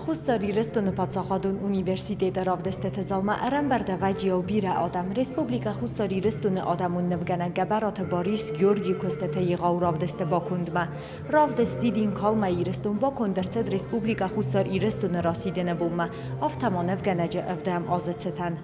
Хуссар Ирыстоны паддзахадон университеты равдыстыты залмӕ ӕрӕмбырд ӕвӕджиау бирӕ адӕм. Республикӕ Хуссар Ирыстоны адӕмон нывгӕнӕг Гӕбӕраты Барис Георгийы куыстыты егъау равдысты бакондмӕ. Равдыст Дидинкалмӕ Ирыстон баконд ӕрцыд Республикӕ Хуссар Ирыстоны расидыны бонмӕ, афтӕ ма нывгӕнӕджы ӕвдӕм азы цытӕн.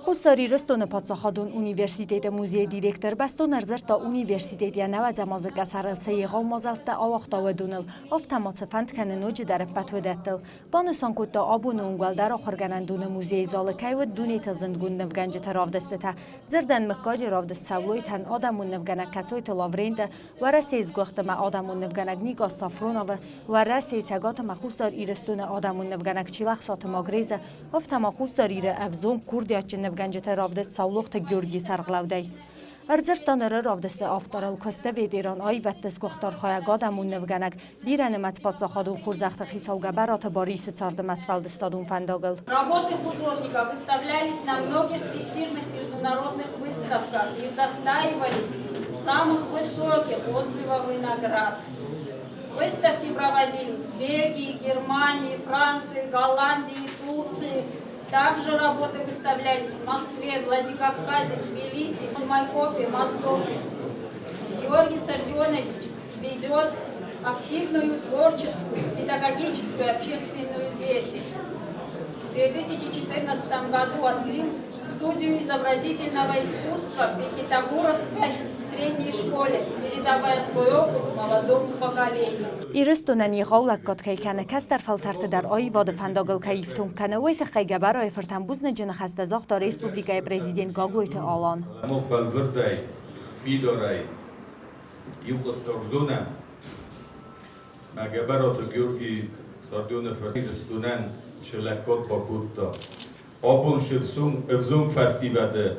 Хуссар Ирыстоны паддзахадон университеты музейы директор бӕстон ӕрдзырдта университет йӕ нӕуӕдзӕм азы къӕсӕрыл цы егъау мадзӕлттӕ ауагъта, уыдоныл, афтӕ ма цы фӕнд кӕны ноджыдӕр ӕппӕт уыдӕттыл. Банысан кодта, абоны онг уӕлдӕр ахуыргӕнӕндоны музейы залы кӕй уыд дунетыл зындгонд нывгӕнджыты равдыстытӕ. Дзырдӕн мыггаджы равдыст Саулойтӕн адӕмон нывгӕнӕг Кӕсойты Лавренты, Уӕрӕсейы сгуыхт ӕмӕ адӕмон нывгӕнӕг Никос Сафроновы, Уӕрӕсейы Цӕгат ӕмӕ Хуссар Ирыстоны адӕмон нывгӕнӕг Чилӕхсаты Магрезы, афтӕ ма Хуссар Иры ӕвзонг курдиатджын нывгӕнджыты равдыст Саулохты Георгийы сӕргълӕудӕй. Ӕрдзырдта ныры равдысты авторыл куысты ветеран аивӕдты сгуыхт архайӕг адӕмон нывгӕнӕг, бирӕнымӕц паддзахадон хорзӕхты хицау Гӕбӕраты Барисы царды ӕмӕ сфӕлдыстадон фӕндагыл. Работы художника выставлялись на многих престижных международных выставках и удостаивались самых высоких отзывов и наград. Выставки проводились в Бельгии, Германии, Франции, Голландии, Турции. Также работы выставлялись в Москве, Владикавказе, Тбилиси, Майкопе, Моздоке. Георгий Сардионович ведет активную творческую, педагогическую и общественную деятельность. В 2014 году открыл студию изобразительного искусства при Хитагуровской средней школе, передавая свой опыт молодому поколению. Ирыстонӕн егъау лӕггад кӕй кӕны, кӕстӕр фӕлтӕрты дӕр аивады фӕндагыл кӕй ифтонг кӕны, уый тыххӕй Гӕбӕрайы фыртӕн бузныджы ныхӕстӕ загъта республикӕйы президент Гаглойты Алан. Мах бӕлвырдӕй, фидарӕй иу хъуыддаг зонӕм, мӕ Гӕбӕраты Георгий Сардионы фырт Ирыстонӕн цы лӕггад бакодта. Абон се взонг фӕсивӕды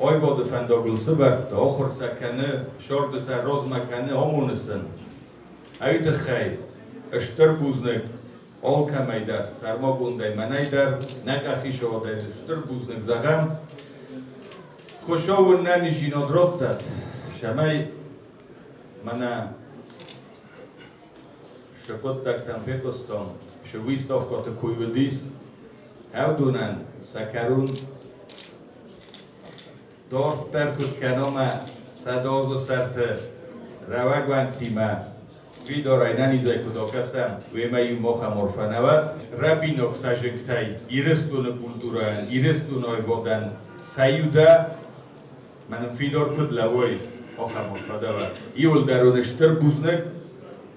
аивады фӕндагыл сывӕрдта, ахуыр сӕ кӕны, сӕрды сӕ размӕ кӕны, амоны сын. Ай тыххӕй стыр бузныг алкӕмӕй дӕр, сӕрмагондӕй мӕнӕй дӕр, нӕ къахисӕвӕдӕй стыр бузныг зӕгъӕм. Хуыцау уын нӕнизинад раттӕд, цӕмӕй мӕнӕ цы хъуыддӕгтӕм фехъуыстон, цы выставкӕты кой уыдис, ӕвдонӕн сӕ кӕрон дарддӕр куыд кӕномӕ сӕдӕазы сӕрты рӕуӕгуӕнгтимӕ фидарӕй нӕнизӕй куыд акӕсӕм, уемӕ иу махӕм арфӕ нӕ уӕд. Рӕбинаг сӕ Ирыстоны культурӕйӕн, Ирыстоны аивадӕн сӕ иу дӕ, мӕнӕн фидар куыд лӕууой, ахӕм арфӕ дӕ уӕд. Иуылдӕр уын стыр бузныг,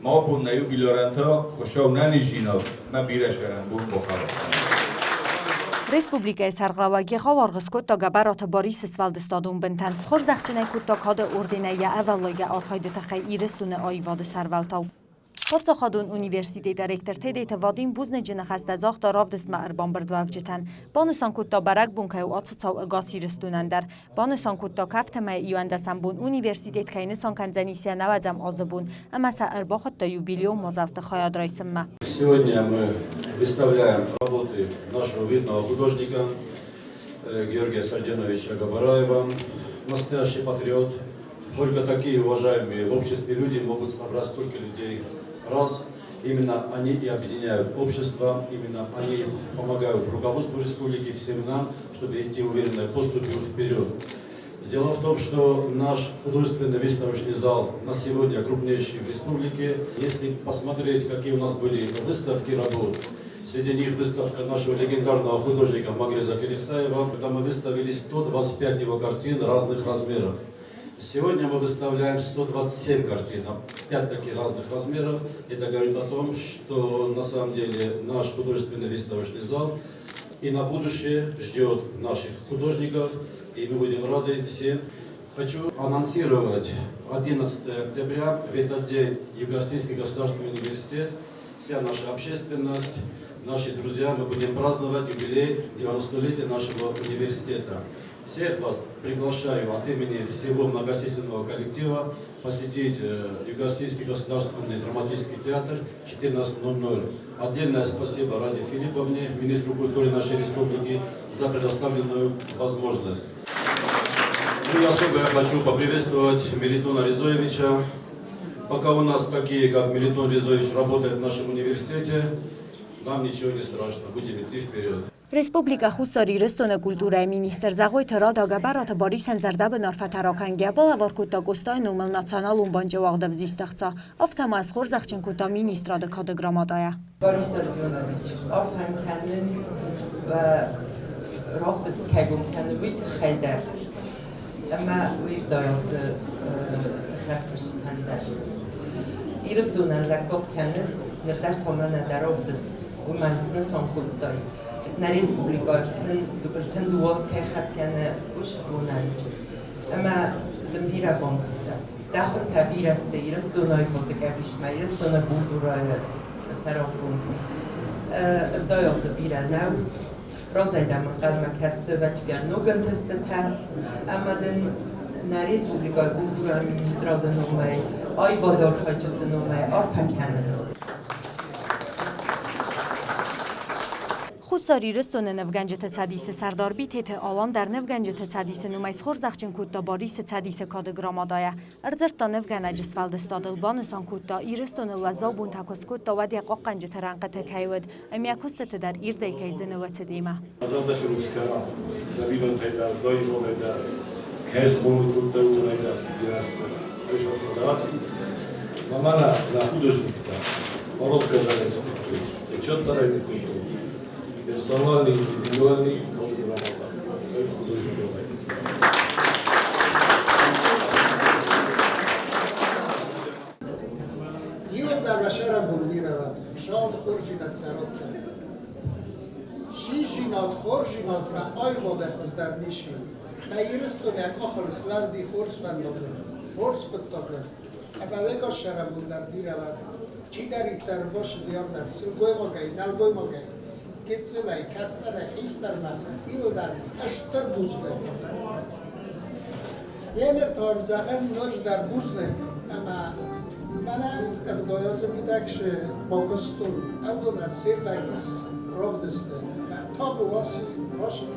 ма бон нӕ юбилярӕн та Хуыцау нӕниздзинад мӕ бирӕ сӕрӕнбон бахӕрӕд. Республикӕйы сӕргълӕууӕг егъау аргъ скодта Гӕбӕраты Барисы сфӕлдыстадон бынтӕн, схорзӕхджын ӕй кодта кады орденӕй йӕ ӕвӕллайгӕ архайды тыххӕй Ирыстоны аивады сӕрвӕлтау. Паддзахадон университеты ректор Тедеты Вадим бузныджы ныхӕстӕ загъта равдыстмӕ ӕрбамбырдуӕвджытӕн. Банысан кодта, бӕрӕгбон кӕй у ацы цау ӕгас Ирыстонӕн дӕр. Банысан кодта, кафтӕмӕ иуӕндӕсӕм бон университет кӕй нысан кӕндзӕнис йӕ нӕуӕдзӕм азы бон ӕмӕ сӕ ӕрбахуыдта юбилейон мадзӕлтты хайад райсынмӕ. Сегодня мы выставляем работы нашего видного художника Георгия Сарденовича Габараева, настоящий патриот. Только такие уважаемые в обществе люди могут собрать столько людей. Раз. Именно они и объединяют общество, именно они помогают руководству республики, всем нам, чтобы идти уверенной поступью вперед. Дело в том, что наш художественный выставочный зал на сегодня крупнейший в республике. Если посмотреть, какие у нас были выставки работ, среди них выставка нашего легендарного художника Магреза Феликсаева, когда мы выставили 125 его картин разных размеров. Сегодня мы выставляем 127 картин, опять-таки разных размеров. Это говорит о том, что на самом деле наш художественный выставочный зал и на будущее ждет наших художников, и мы будем рады всем. Хочу анонсировать 11 октября, в этот день Юго-Осетинский государственный университет, вся наша общественность, наши друзья, мы будем праздновать юбилей 90-летия нашего университета. Всех вас приглашаю от имени всего многочисленного коллектива посетить Юго-Осетинский государственный драматический театр 14.00. Отдельное спасибо Раде Филипповне, министру культуры нашей республики, за предоставленную возможность. Ну и особо я хочу поприветствовать Мелитона Резоевича. Пока у нас такие, как Мелитон Резоевич, работают в нашем университете, нам ничего не страшно, будем идти вперед. Республикӕ Хуссар Ирыстоны культурӕйы министр Зӕгъойты Рада Гӕбӕраты Барисӕн зӕрдӕбын арфӕтӕ ракӕнгӕйӕ балӕвар кодта Къостайы номыл Националон банчы уагъд ӕвзист ӕхца, афтӕ ма схорзӕхджын кодта министрады кады грамотӕйӕ. Борис Родионович, арфӕ кӕнын уӕ равдыст кӕй гом кӕны, уый тыххӕй дӕр ӕмӕ уый вдӕйы цы хӕсфыстытӕн дӕр. Ирыстонӕн лӕггад кӕныс, ныр дӕр та мӕнӕ дӕ равдыст уымӕн снысан кодтай. Нӕ республикӕ ӕртын дыууӕ кӕй хӕс кӕны уыцы ӕмӕ дын бирӕ бантысӕд. Дӕ хуртӕ бирӕ сты Ирыстоны аивады къӕбисмӕ, Ирыстоны культурӕйы сӕраппонд. Ӕвдайӕгъ дзы бирӕ нӕу. Разӕй дӕм ӕнхъӕлмӕ кӕсы ӕвӕццӕгӕн ног ӕнтыстытӕ ӕмӕ дын нӕ республикӕйы культурӕйы министрады номӕй, аивады архайджыты номӕй арфӕ кӕнын. Хуссар Ирыстоны нывгӕнджыты цӕдисы сӕрдар Битеты Алан дӕр нывгӕнджыты цӕдисы номӕй схорзӕхджын кодта Барисы цӕдисы кады грамотӕйӕ. Ӕрдзырдта нывгӕнӕджы сфӕлдыстадыл, банысан кодта, Ирыстоныл уӕззау бонтӕ куы скодта, уӕд йӕ хъахъхъӕнджыты рӕнхъыты кӕй уыд ӕмӕ йӕ куыстыты дӕр ирдӕй кӕй зыны уыцы темӕ. Зӕрдӕ рухс кӕна дӕ бийнонтӕй дӕр, дӕ изонӕй дӕр, кӕй схъомыл кодтай, уонӕй дӕр бирӕ Ма мӕнӕ нӕ художниктӕ Орозгӕ скодтой, отчеттӕ кодтой, персональный, индивидуальный кады грамота художников. Иуылдӕр сӕрӕбон бирӕ сау хорздзинӕдтӕ радта. Сиздзинад, хорздзинадмӕ аивадӕй хуыздӕр ницы. Нӕ Ирыстонӕн ахуыр слӕуди хорз фӕндагыл, хорз хъуыддагыл. Ӕмӕ уегас сӕрӕбон дӕр бирӕ уӕд. Чидӕриддӕр бацыди ардӕм, сылгоймагӕй, нӕлгоймагӕй, гыццылӕй, кӕстӕрӕй, хистӕрмӕ, иуылдӕр стыр бузныг. Еныр та зӕгъӕм ноджыдӕр бузныг ӕмӕ мӕнӕ ӕвдайазы мидӕг шы бакуыстон, ӕвдонӕ сердагис равдысты. Табу васи рашын.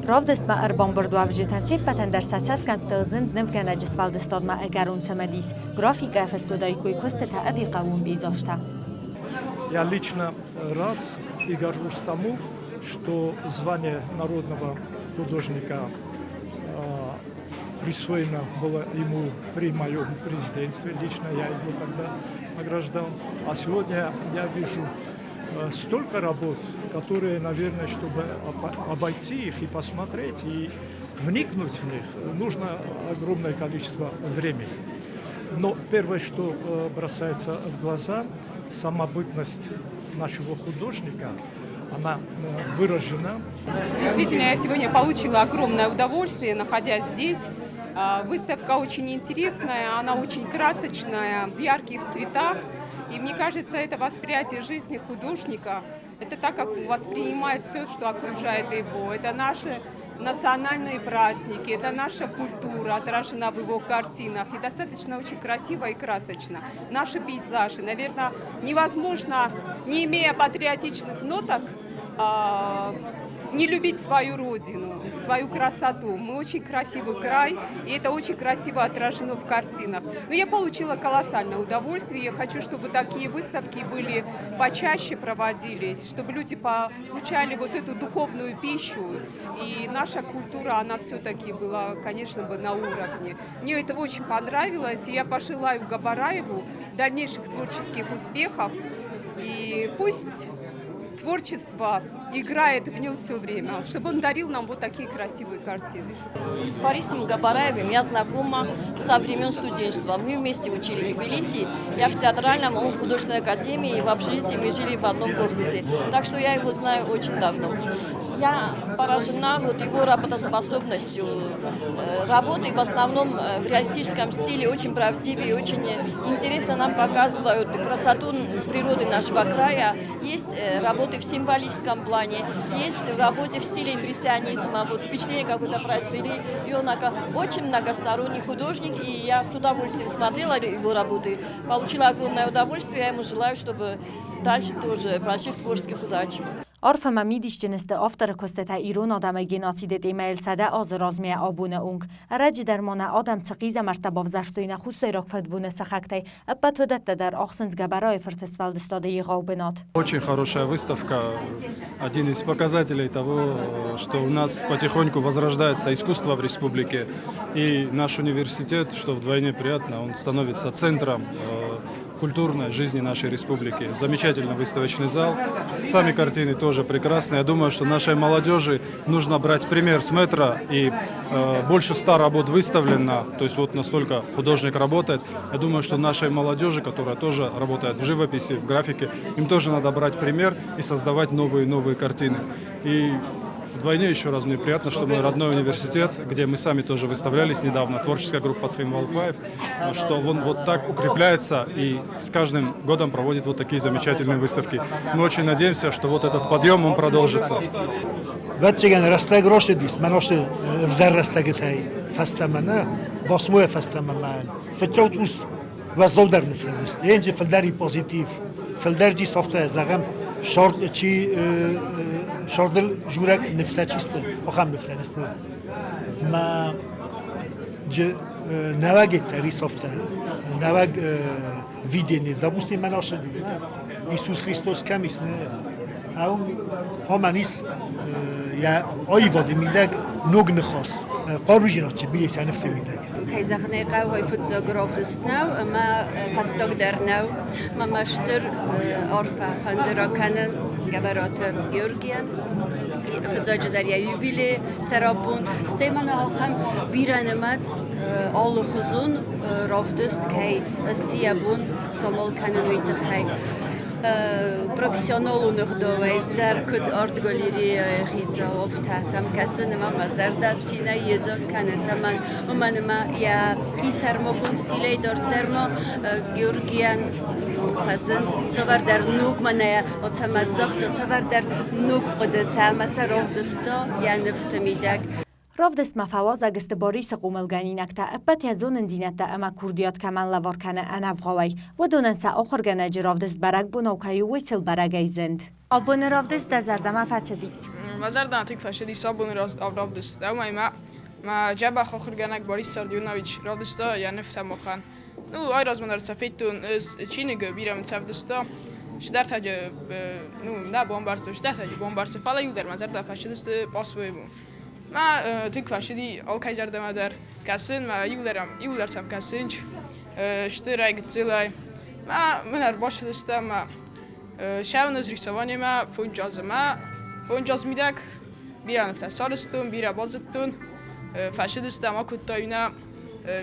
Равдыстмӕ ӕрбамбырдуӕвджытӕн се ппӕтӕн дӕр сӕ цӕсгӕмттыл зынд нывгӕнӕджы сфӕлдыстадмӕ ӕгӕрон цымыдис, графикӕйӕ фыст уыдаиккой куыстытӕ ӕви хъӕууон пейзажтӕ. Я лично рад и горжусь тому, что звание народного художника присвоено было ему при моем президентстве. Лично я его тогда награждал. А сегодня я вижу столько работ, которые, наверное, чтобы обойти их и посмотреть, и вникнуть в них, нужно огромное количество времени. Но первое, что бросается в глаза, самобытность нашего художника, она выражена. Действительно, я сегодня получила огромное удовольствие, находясь здесь. Выставка очень интересная, она очень красочная, в ярких цветах. И мне кажется, это восприятие жизни художника, это так, как он воспринимает все, что окружает его. Это наши национальные праздники, это наша культура отражена в его картинах. И достаточно очень красиво и красочно. Наши пейзажи, наверное, невозможно, не имея патриотичных ноток, не любить свою родину, свою красоту. Мы очень красивый край, и это очень красиво отражено в картинах. Но я получила колоссальное удовольствие. Я хочу, чтобы такие выставки были почаще проводились, чтобы люди получали вот эту духовную пищу. И наша культура, она все-таки была, конечно, бы на уровне. Мне это очень понравилось, и я пожелаю Габараеву дальнейших творческих успехов. И пусть творчество играет в нем все время, чтобы он дарил нам вот такие красивые картины. С Борисом Габараевым я знакома со времен студенчества. Мы вместе учились в Тбилиси, я в театральном, он в художественной академии, и в общежитии мы жили в одном корпусе. Так что я его знаю очень давно. Я поражена вот его работоспособностью. Работы в основном в реалистическом стиле, очень правдивые, очень интересно нам показывают красоту природы нашего края. Есть работы в символическом плане, есть в работе в стиле импрессионизма. Вот впечатление какое-то произвели. И он очень многосторонний художник, и я с удовольствием смотрела его работы, получила огромное удовольствие. Я ему желаю, чтобы дальше тоже больших творческих удач. Арф ӕмӕ мидисджын сты авторы куыстытӕ ирон адӕмы геноциды темӕйыл 100 азы размӕ абоны онг. Ӕрӕджы дӕр ма нӕ адӕм цы хъизӕмӕрттӕ бавзӕрстой нӕ хуссайраг фыдбоны сыхӕгтӕй, ӕппӕт уыдӕттӕ дӕр ахсынц Гӕбӕрайы фырты сфӕлдыстады егъау бынат. Очень хорошая выставка, один из показателей того, что у нас потихоньку возрождается искусство в республике. И наш университет, что вдвойне приятно, он становится центром культурной жизни нашей республики. Замечательный выставочный зал. Сами картины тоже прекрасные. Я думаю, что нашей молодежи нужно брать пример с мэтра. И больше 100 работ выставлено. То есть вот настолько художник работает. Я думаю, что нашей молодежи, которая тоже работает в живописи, в графике, им тоже надо брать пример и создавать новые и новые картины. И вдвойне еще раз мне приятно, что мой родной университет, где мы сами тоже выставлялись недавно, творческая группа Цхинвал 5, что он вот так укрепляется и с каждым годом проводит вот такие замечательные выставки. Мы очень надеемся, что вот этот подъем, он продолжится. Ӕвӕццӕгӕн рӕстӕг рацыдис, мӕн ацы ӕвзӕр рӕстӕгытӕй фӕстӕмӕ нӕ, восьмойӕ фӕстӕмӕ мӕн. Фыццаг цъус уӕззаудӕр ныффӕлыст. Енджи фылдӕр и позитив, фылдӕр джи софтӕ, зӕгъӕм, шор чи шордыл журӕг нывтӕ чи сты, ахӕм нывтӕ не сты. Ма джи нӕуӕг рисовтӕ, нӕуӕг видение. Допустим, мӕн ашы Иисус Христос кӕм ис, не? Ау, амӕн ис йӕ аивады мидӕг ног ныхас. Хъаружинад чи бирӕ сӕ нывты мидӕг. Кӕй зӕгъын ӕй хъӕуы, фыццаг равдыст нӕу ӕмӕ фӕстаг дӕр нӕу. Мӕ мӕ стыр арфӕ фӕнды ракӕнын Гӕбӕраты Георгийӕн. Фыццаджыдӕр йӕ юбилей сӕраппонд. Стӕй ма нӕ ахӕм бирӕнымӕц алыхуызон равдыст кӕй сси йӕ бон самал кӕнын, уый тыххӕй. Профессионалон ӕгъдауӕй дӕр куыд арт-галереяйы хицау, афтӕ сӕм кӕсын ӕмӕ мӕ зӕрдӕ цинӕй йедзаг кӕны, цӕмӕн, уымӕн ӕмӕ йӕ хисӕрмагонд стилӕй дарддӕр ма Георгийӕн фӕзынд цавӕрдӕр ног мӕнӕ цӕмӕ загъта, цавӕрдӕр ног хъуыдытӕ ӕмӕ сӕ равдыста йӕ нывты мидӕг. Равдыстмӕ фӕуазӕг сты Барисы хъомылгӕнинӕгтӕ, ӕппӕт йӕ зонындзинӕдтӕ ӕмӕ курдиат кӕмӕн лӕвар кӕны ӕнӕвгъауӕй, уыдонӕн сӕ ахуыргӕнӕджы равдыст бӕрӕгбонау кӕй у, уый сыл бӕрӕгӕй зынд. Абоны равдыст дӕ зӕрдӕмӕ фӕцыдис? Мӕ зӕрдӕмӕ тынг фӕцыдис абоны равдыст. Ӕмӕ мӕ мӕ дзӕбӕх ахуыргӕнӕг Борис Сардионович равдыста йӕ нывтӕ махӕн. Ну, айразмӕ дӕр сӕ федтон чиныгы, бирӕ мын сӕвдыста. Чидӕртӕ ну, нӕ бамбӕрстой, чидӕртӕ бамбӕрстой, фӕлӕ иу дӕр мӕ зӕрдӕ фӕцыдысты по-своему. Мӕ тынг фӕцыди алкӕй зӕрдӕмӕ дӕр кӕсын, мӕ иуылдӕр сӕм кӕсынч, стырӕй, гыццылӕй. Мӕ мын ӕрбацыдысты ӕмӕ сӕ рисованиемӕ фондз мӕ 5 азы мидӕг бирӕ нывтӕ сарӕзтон, бирӕ базыдтон, фӕцыдыстӕм, акодтай нӕ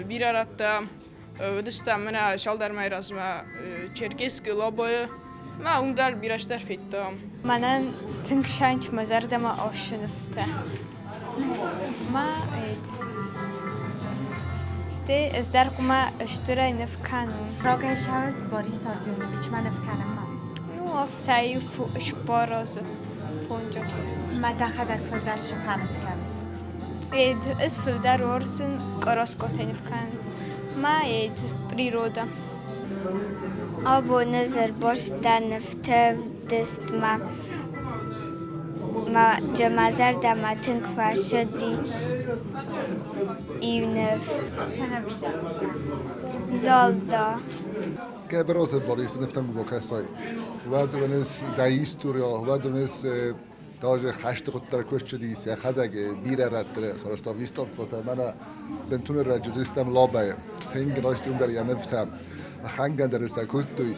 бирӕ рӕттӕ, уыдыстӕм мӕнӕ цалдӕр мӕйы размӕ Черкесскы Лобойы, мӕ уым дӕр бирӕ цыдӕр федтам. Мӕнӕн тынг сӕнч мӕ зӕрдӕмӕ ӕхсы нывтӕ. Ма Стӕй ӕз дӕр хъуамӕ стырӕй ныв кӕнон. Рагӕй сӕвӕз Борис Родионовичмӕ ныв кӕнынмӕ? Ну, афтӕ иу 4 азы, 5 азы. Мӕ дӕхӕдӕг фылдӕр цы фӕныв кӕныс? Эд, ӕз фылдӕр уарзын къараскъотӕй ныв кӕнын. Мӕ эд, природа. Абоны зӕрбостӕ нывты вдыстмӕ мӕ зӕрдӕмӕ тынг фӕцыди иу ныв. Золото. Гӕбӕраты Борисы нывтӕм куы бакӕсай, уӕд уыныс дӕ историйӕ, уӕд уыныс даже хӕсты хъуыддаг куы ссыдис, йӕхӕдӕг бирӕ рӕтты сарӕзта выставкӕтӕ, мӕнӕ бынтон ӕрӕджы уыдыстӕм Лабӕйы, тынг райстой уым дӕр йӕ нывтӕ, хӕнгӕ дӕр сӕ кодтой,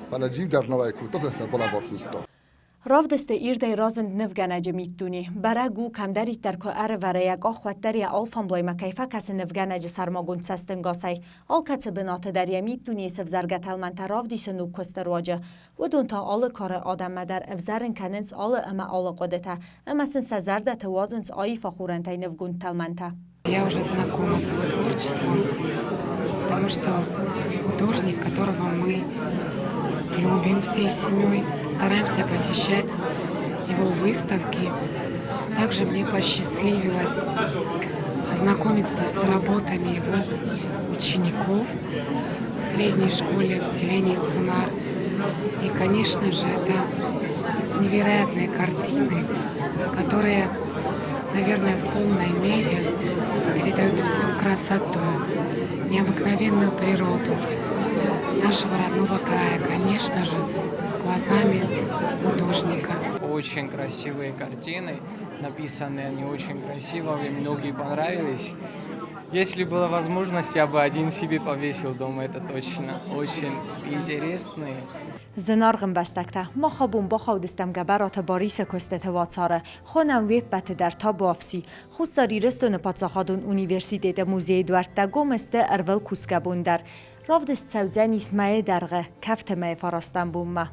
фӕлӕ джиу дӕр нӕ уӕй кодта, сӕ балӕвар кодта. Равдысты ирдӕй разынд нывгӕнӕджы миддуне. Бӕрӕг у, кӕмдӕриддӕр куы ӕрывӕра йӕ къах, уӕддӕр йӕ алфамблаймӕ кӕй фӕкӕсы нывгӕнӕджы сӕрмагонд цӕстӕнгасӕй. Алкӕцы бынаты дӕр йӕ миддунейы сӕвзӕргӕ тӕлмӕнтӕ равдисы ног куысты руаджы. Уыдон та алы кары адӕммӕ дӕр ӕвзӕрын кӕнынц алы ӕмӕ алы хъуыдытӕ ӕмӕ сын сӕ зӕрдӕты уадзынц аив ахорӕнтӕй нывгонд тӕлмӕнтӕ. Я уже знакома с его творчеством, потому что художник, которого мы любим всей семьей, стараемся посещать его выставки. Также мне посчастливилось ознакомиться с работами его учеников в средней школе в селении Цунар. И, конечно же, это невероятные картины, которые, наверное, в полной мере передают всю красоту, необыкновенную природу нашего родного края, конечно же, глазами художника. Очень красивые картины, написанные они очень красиво, мне многие понравились. Если была возможность, я бы один себе повесил дома, это точно. Очень интересные. Зынаргъ ӕмбӕстӕгтӕ, мах абон бахаудыстӕм Гӕбӕраты Барисы куыстыты уацары. Хонӕм уе ппӕты дӕр табуафси. Хуссар Ирыстоны паддзахадон университеты музейы дуӕрттӕ гом сты ӕрвылкусгӕ бон дӕр. Равдыст цӕудзӕнис мӕйы дӕргъы, кӕфты мӕйы фарастӕм бонмӕ.